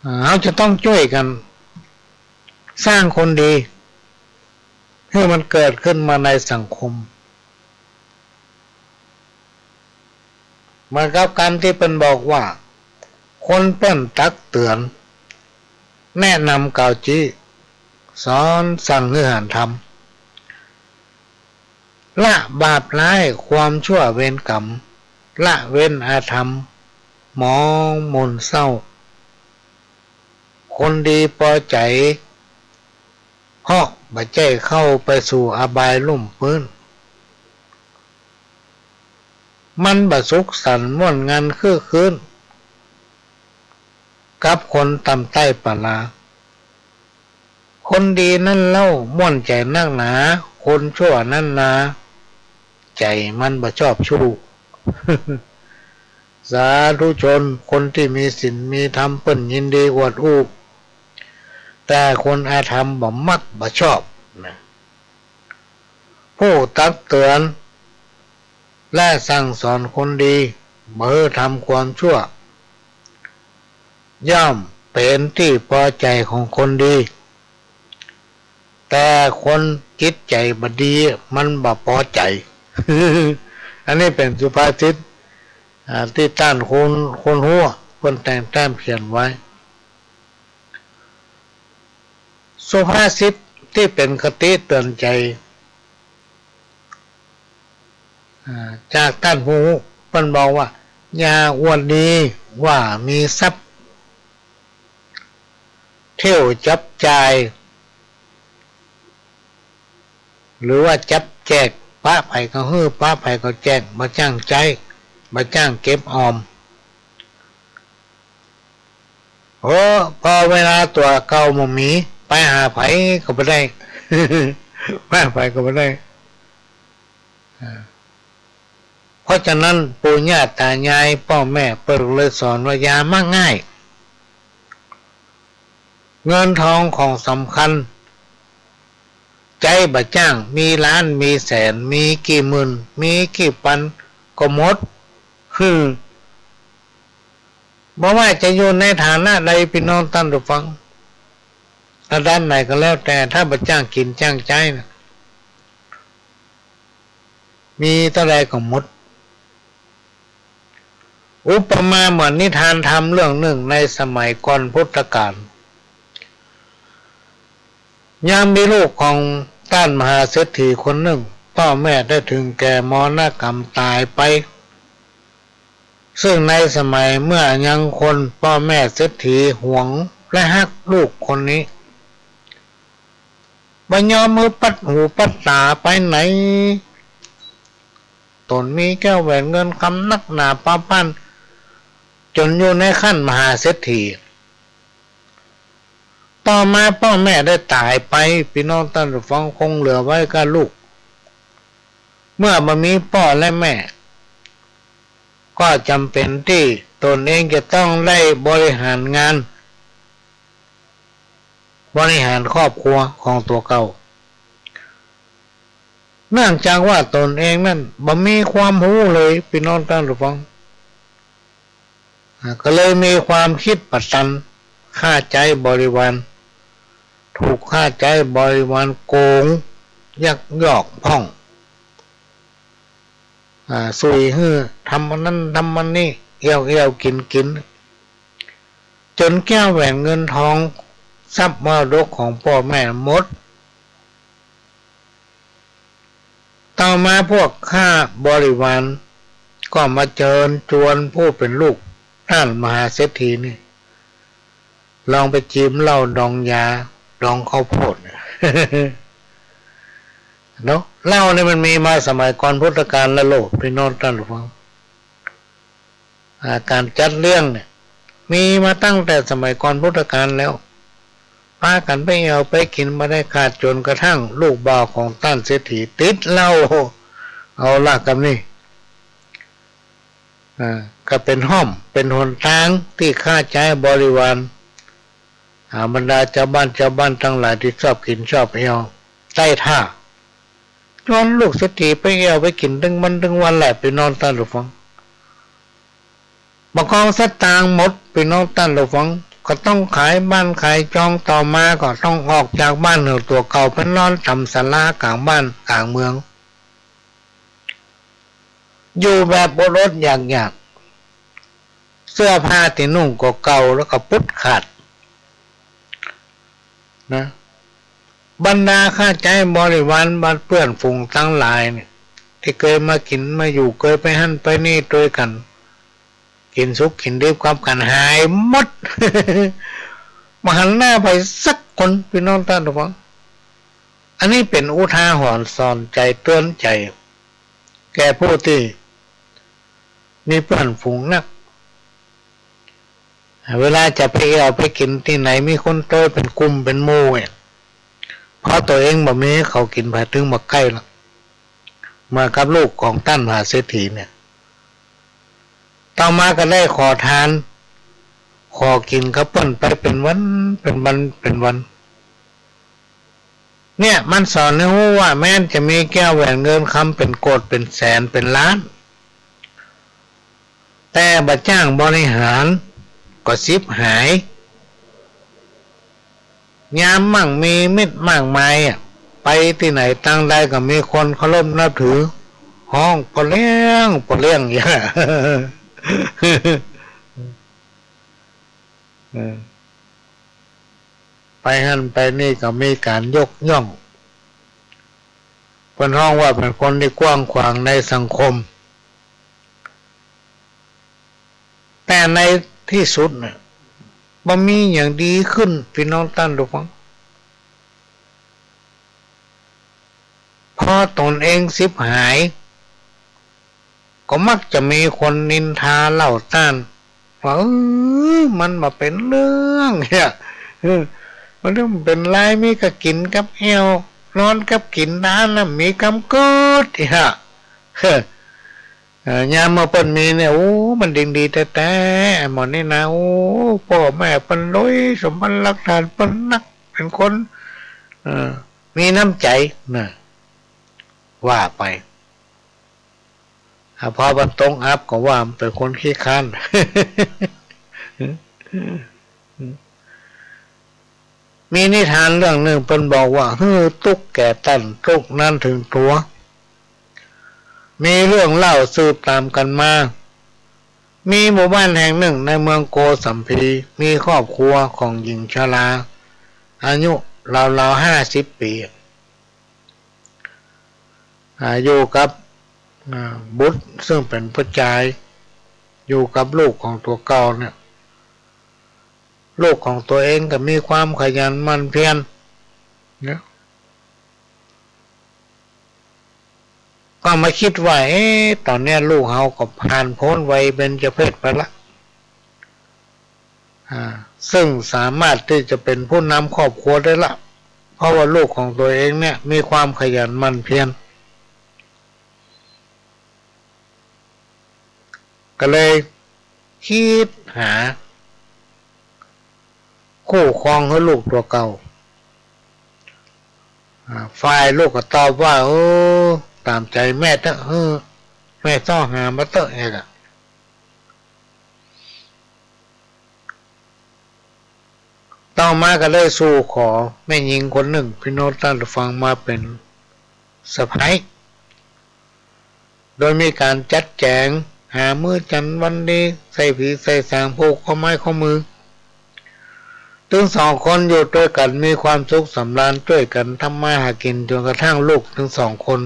อ่า เฮาจะต้องจ้วยกั๋นสร้างคนดี หื้อมันเกิดขึ้นมาในสังคม เหมือนกับกำตี้เปิ้นบอกว่า คนเปิ้นตักเตือน แนะนำกล่าวจี้ สอนสั่งหื้อหันทำ ละบาปร้ายความชั่วเวรกรรม ละเว้นอธรรม หมองหม่นเศร้า คนดีปอใจ๋ เพราะบ่ใจ้เข้าไปสู่อบายลุ่มปื้น มันบ่สุขสันต์ม่วนงันคึกคื้น กับคนต่ำต้อยปะลา คนดีนั้นเล่าม่วนใจ๋นักหนา คนชั่วนั้นนา ใจ๋มันบ่ชอบชู้ สาธุชน คนตี้มีศีลมีธรรมเปิ้นยินดีอวดอู้ แต่คนอธรรมบ่มักบ่ชอบนะ ผู้ตักเตือน และสั่งสอนคนดี บ่หื้อทำความชั่ว ย่อมเป๋นตี้ปอใจ๋ของคนดี แต่คนจิตใจ๋บ่ดีมันบ่ปอใจ๋ อันนี้เป๋นสุภาษิต อ่า ตี้ต้านคน คนฮู้ เปิ้นแต่งแต้มเขียนไว้ สุภาษิตตี้เป๋นคติเตือนใจ๋ อ่า จากต้านผู้ฮู้ เปิ้นบอกว่า อย่าอวดดีว่ามีทรัพย์ เที่ยวจับจ่าย หรือว่าจับแจก ปะใผก็หื้อ ปะใผก็แจก บ่จ้างใจ๊ บ่จ้างเก็บออม โอ้ พอเวลาตั๋วเก่าบ่มี ไปหาใผก็บ่ได้ ไปหาใผก็บ่ได้ อ่า เพราะฉะนั้นปู่ย่าตายายป้อแม่เปิ้นเลยสอนว่าอย่ามักง่าย เงินทองของสำคัญ ใจ๊บ่จ้าง มีล้านมีแสน มีกี่หมื่น มีกี่ปันก็หมด หื้อ บ่ว่าจะอยู่ในฐานะใด ปี้น้องต้านผู้ฟัง ระดับไหนก็แล้วแต่ ถ้าบ่จ้างกิ๋นจ้างใจ๊นะ มีเต้าใดก็หมด อุปมาเหมือนนิทานธรรมเรื่องนึ่งในสมัยก่อนพุทธกาล ยังมีลูกของต้านมหาเศรษฐีคนนึ่ง ป้อแม่ได้เถิงแก่มรณกรรมต๋ายไป ซึ่งในสมัยเมื่อยังคน ป้อแม่เศรษฐีหวงและฮักลูกคนนี้ บ่ยอมหื้อปัดหูปัดต๋าไปไหน ต๋นมีแก้วแหวนเงินคำนักหนาปาป้าน จ๋นอยู่ในขั้นมหาเศรษฐี ต่อมาป้อแม่ได้ต๋ายไป ปี้น้องต้านผู้ฟัง คงเหลือไว้ก้าลูก เมื่อบ่มีป้อและแม่ ก็จ๋ำเป๋นตี้ต๋นเองจะต้องได้บริหารงาน บริหารครอบครัวของตั๋วเก่า เนื่องจากว่าต๋นเองนั้นบ่มีความฮู้เลย ปี้น้องต้านผู้ฟัง อ่า ก็เลยมีความกึ๊ดบ่ตัน ฆ่าใจ๊บริวาร ถูกฆ่าใจ๊บริวารโก๋ง ยักยอกพ่อง อ่า สุยหื้อ ทำอันนั้นทำอันนี้ เอี่ยวเอี่ยวกิ๋นกิ๋น จ๋นแก้วแหวนเงินทอง ทรัพย์มรดกของป้อแม่หมด ต่อมาพวกข้าบริวารก็มาเจิญจวนผู้เป๋นลูกต้านมหาเศรษฐีนี่ ลองไปจิมเหล้าดองยาดองข้าวโพดเนี่ย เนาะ เหล้านี่มันมีมาสมัยก่อนพุทธกาลแล้วโลด ปี้น้องต้านผู้ฟัง อ่า ก๋านจัดเลี้ยงเนี่ย มีมาตั้งแต่สมัยก่อนพุทธกาลแล้ว ปากั๋นไปเอี่ยวไปกิ๋นบ่ได้ขาด จ๋นกระทั่งลูกบ่าวของต้านเศรษฐีติดเหล้า เอาละกำนี้ อ่า ก็เป๋นฮ่อม เป๋นหนตางตี้ฆ่าใจ๊บริวาร อ่า บรรดาจาวบ้าน จาวบ้านตังหลายตี้ชอบกิ๋นชอบเอี่ยว ใต้ท่า จวนลูกเศรษฐีไปเอี่ยวไปกิ๋นตึงวันตึงวันแหละ ปี้น้องต้านผู้ฟัง บ่กองสตางค์หมด ปี้น้องต้านผู้ฟัง ข ก็ต้องขายบ้านขายจอง ต่อมาก็ต้องออกจากบ้านหื้อตั๋วเก่าไปนอนต๋ามศาลาก๋างบ้านก๋างเมือง อยู่แบบอดๆ อยากๆ เสื้อผ้าตี้นุ่งก็เก่าแล้วก็ปุดขาดนะ บรรดาข้าใจ๊บริวาร บรรดาเปื้อนฝูงตังหลายเนี่ย ตี้เกยมากิ๋นมาอยู่ เกยไปหั้นไปนี่ตวยกั๋น กิ๋นสุกกิ๋นดิบกับกั๋น หายหมด บ่หันหน้าไปสักคน ปี้น้องต้านผู้ฟัง อันนี้เป๋นอุทาหรณ์สอนใจ๋เตื๋อนใจ๋ แก่ผู้ตี้มีเปื้อนฝูงนัก เวลาจะไปเอี่ยวไปกิ๋นตี้ไหน มีคนตวยเป๋นกุ่มเป๋นหมู่เนี่ย พอตั๋วเองบ่มี เขากิ๋นผาตึงบ่ใก้ละ เหมือนกับลูกของต้านมหาเศรษฐีเนี่ย ต่อมาก็ได้ขอทาน ขอกิ๋นกับเปิ้นไปเป๋นวัน เป๋นวัน เป๋นวัน เนี่ยมันสอนหื้อฮู้ว่า แม้นจะมีแก้วแหวนเงินคำเป๋นโกดเป๋นแสนเป๋นล้าน แต่บ่จ้างบริหารก็ฉิบหาย ยามมั่งมีมิตรมากมายอะ ไปตี้ไหนตางใดก็มีคนเคารพนับถือ ฮ้องปอเลี้ยง ปอเลี้ยง อย่าง เออ ไปหั้นไปนี่ก็มีก๋านยกย่อง เปิ้นฮ้องว่าเป๋นคนตี้กว้างขวางในสังคม แต่ในตี้สุดน่ะ บ่มีหยังดีขึ้น ปี้น้องต้านผู้ฟัง พอต๋นเองฉิบหาย ก็มักจะมีคนนินทาเล่าต้าน ว่า เออ มันบ่เป๋นเรื่องเหีย เออ มันบ่เป๋นไร มีก้ากิ๋นกับเอี่ยว นอนกับกิ๋น ตางหั้นน่ะ มีกำกึ๊ดเหีย เออ เออ ยามเมื่อเปิ้นมีเนี่ย โอ้ มันยิ่งดีแต๊ๆ ไอ้หม่อนนี่นะ โอ้ ป้อแม่เปิ้นรวย สมบัติรากฐานเปิ้นนัก เป๋นคน เออ มีน้ำใจ๋นะ ว่าไป อ่ะ พอมันตรงอับก็ว่ามันเป๋นคนขี้คร้าน มีนิทานเรื่องนึ่งเปิ้นบอกว่า หื้อตุ๊กข์แก่ต้าน ตุ๊กข์นั้นเถิงตั๋ว มีเรื่องเล่าสืบต๋ามกั๋นมา มีหมู่บ้านแห่งนึ่งในเมืองโกสัมพี มีครอบครัวของหญิงชรา อายุราวๆ ห้าสิบปี๋ อ่า อยู่กับ อ่า บุตรซึ่งเป๋นผู้จาย อยู่กับลูกของตั๋วเก่าเนี่ย ลูกของตั๋วเองก็มีความขยันหมั่นเพียรเนี่ย ก็มาคิดว่า เอ๊ะ ต๋อนเนี้ยลูกเฮาก็ผ่านป๊นวัยเบญจเพสไปละ อ่า ซึ่งสามารถตี้จะเป๋นผู้นำครอบครัวได้ละ เพราะว่าลูกของตั๋วเองเนี่ยมีความขยันหมั่นเพียร ก็เลยกึ๊ดหาคู่ครองหื้อลูกตั๋วเก่า อ่า ฝ่ายลูกก็ตอบว่า เออ ต๋ามใจ๋แม่เต๊อะ เออ แม่เซาะหามาเต๊อะ เอกอะ ต่อมาก็ได้สู่ขอแม่ญิงคนนึ่ง ปี้น้องต้านผู้ฟัง มาเป๋นสะใภ้ โดยมีก๋านจัดแจ๋ง หามื้อจันทร์วันดี ใส่ผีใส่สาง ผูกข้อไม้ข้อมือ ตึงสองคนอยู่ตวยกั๋นมีความสุขสำราญ จ้วยกั๋นทำมาหากิ๋นจ๋นกระทั่งลูกตึงสองคน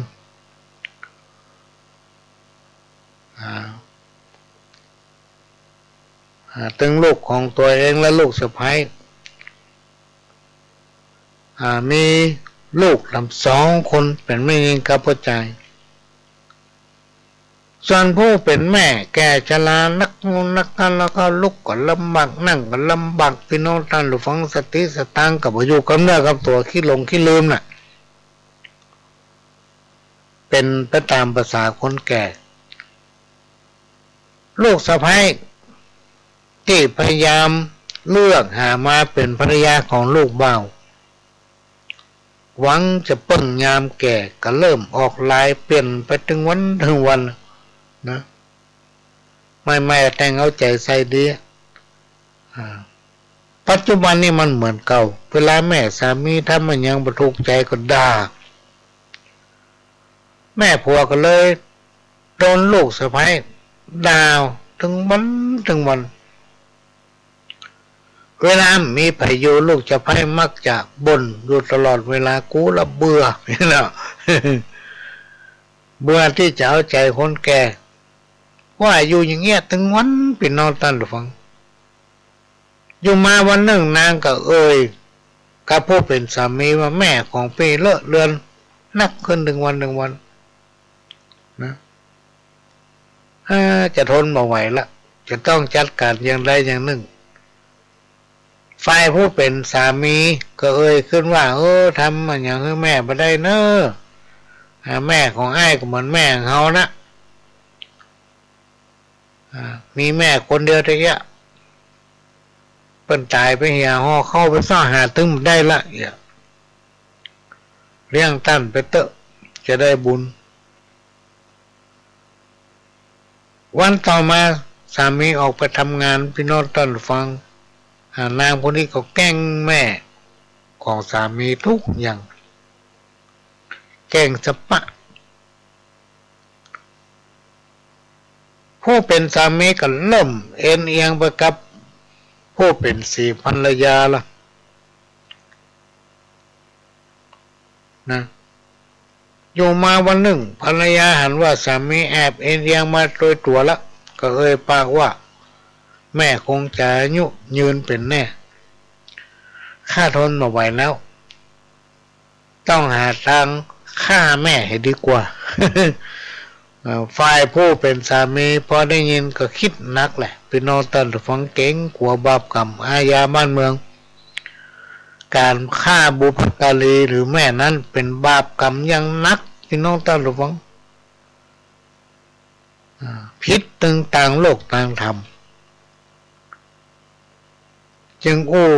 อ่า อ่า ตึงลูกของตั๋วเองและลูกสะใภ้ อ่า มีลูกต๋ามสองคน เป๋นแม่ญิงกับผู้จาย ส่วนผู้เป๋นแม่แก่ชรานัก นัก แล้วก็ลุกก็ลำบาก นั่งก็ลำบาก ปี้น้องต้านผู้ฟัง สติสตางค์ก็บ่อยู่กับเนื้อกับตั๋ว ขี้หลงขี้ลืมน่ะ เป๋นไปต๋ามภาษาคนแก่ ลูกสะใภ้ตี้พยายามเลือกหามาเป๋นภรรยาของลูกบ่าว หวังจะเปิ้งยามแก่ ก็เริ่มออกลายเปลี่ยนไปตึงวันตึงวันนะ ใหม่ๆ แต่งเอาใจ๋ใส่ดี อ่า ปัจจุบันนี่มันเหมือนเก่า เวลาแม่สามีทำอะหยังบ่ถูกใจ๋ก็ด่า แม่ผัวก็เลยโดนลูกสะใภ้ด่าตึงวันตึงวัน เวลามีใผอยู่ ลูกสะใภ้มักจะบ่นอยู่ตลอดเวลา "กูละเบื่อ" เนาะ เบื่อตี้จะเอาใจ๋คนแก่ ว่าอยู่อย่างเงี้ยตึงวัน ปี้น้องต้านผู้ฟัง อยู่มาวันนึ่งนางก็เอ่ยกับผู้เป๋นสามีว่า "แม่ของปี้เลอะเลือนนักขึ้นตึงวันตึงวัน นะ อ่า จะทนบ่ไหวละ จะต้องจัดก๋านอย่างใดอย่างนึ่ง" ฝ่ายผู้เป๋นสามีก็เอ่ยขึ้นว่า "เออ ทำอะหยังหื้อแม่บ่ได้เน่อ อ่า แม่ของอ้ายก็เหมือนแม่ของเฮานะ อ่า มีแม่คนเดียวเต้าอี้ เปิ้นต๋ายไปเหีย ห่อข้าวไปซ้อหาตึงบ่ได้ละ เอี้ย เลี้ยงต้านไปเต๊อะ จะได้บุญ" วันต่อมาสามีออกไปทำงาน ปี้น้องต้านผู้ฟัง อ่า นางผู้นี้ก็แกล้งแม่ของสามีทุกอย่าง แกล้งสะปะ ผู้เป๋นสามีก็เริ่มเอนเอียงไปกับผู้เป๋นสีภรรยาละ นะ อยู่มาวันนึ่ง ภรรยาหันว่าสามีแอบเอนเอียงมาโตยตั๋วละ ก็เอ่ยปากว่า "แม่คงจะอายุยืนเป๋นแน่ ข้าทนบ่ไหวแล้ว ต้องหาตางฆ่าแม่เหียดีกว่า" เอ่อ ฝ่ายผู้เป๋นสามีพอได้ยินก็กึ๊ดหนักแหละ ปี้น้องต้านผู้ฟัง เก๋งกั๋วบาปก๋รรมอาญาบ้านเมือง ก๋านฆ่าบุพการีหรือแม่นั้นเป๋นบาปก๋รรมอย่างหนัก ปี้น้องต้านผู้ฟัง อ่า ผิดตึงตางโลกตางธรรม จึงอู้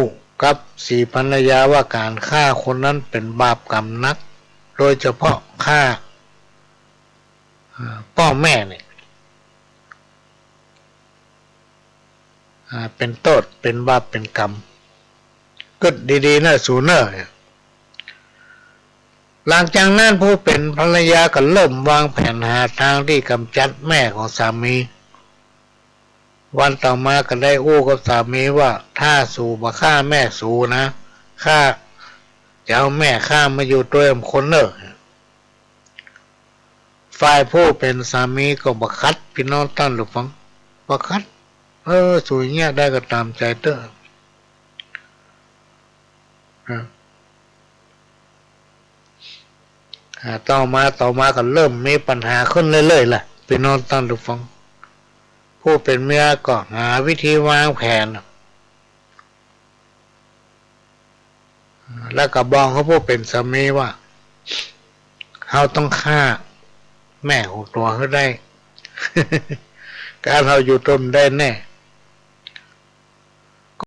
กับสีภรรยาว่าก๋านฆ่าคนนั้นเป๋นบาปก๋รรมหนัก โดยเฉพาะฆ่า อ่า ป้อแม่เนี่ย อ่า เป๋นโต้ษ เป๋นบาป เป๋นก๋รรม กึ๊ดดีๆ เน่อสูเน่อ หลังจากนั้นผู้เป๋นภรรยาก็เริ่มวางแผนหาตางตี้ก๋ำจัดแม่ของสามี วันต่อมาก็ได้อู้กับสามีว่า "ถ้าสูบ่ฆ่าแม่สูนะ ข้าจะเอาแม่ข้ามาอยู่ตวยอำคนเน่อ" ฝ่ายผู้เป๋นสามีก็บ่ขัด ปี้น้องต้านผู้ฟัง บ่ขัด เออ สูอย่างเงี้ยได้ก็ต๋ามใจ๋เต๊อะ อ่า อ่า ต่อมา ต่อมาก็เริ่มมีปัญหาขึ้นเรื่อยๆ แหละ ปี้น้องต้านผู้ฟัง ผู้เป๋นเมียก็หาวิธีวางแผน แล้วก็บอกกับผู้เป๋นสามีว่า "เฮาต้องฆ่าแม่ของตั๋วหื้อได้ ก๋านเฮาอยู่ตวยบ่ได้แน่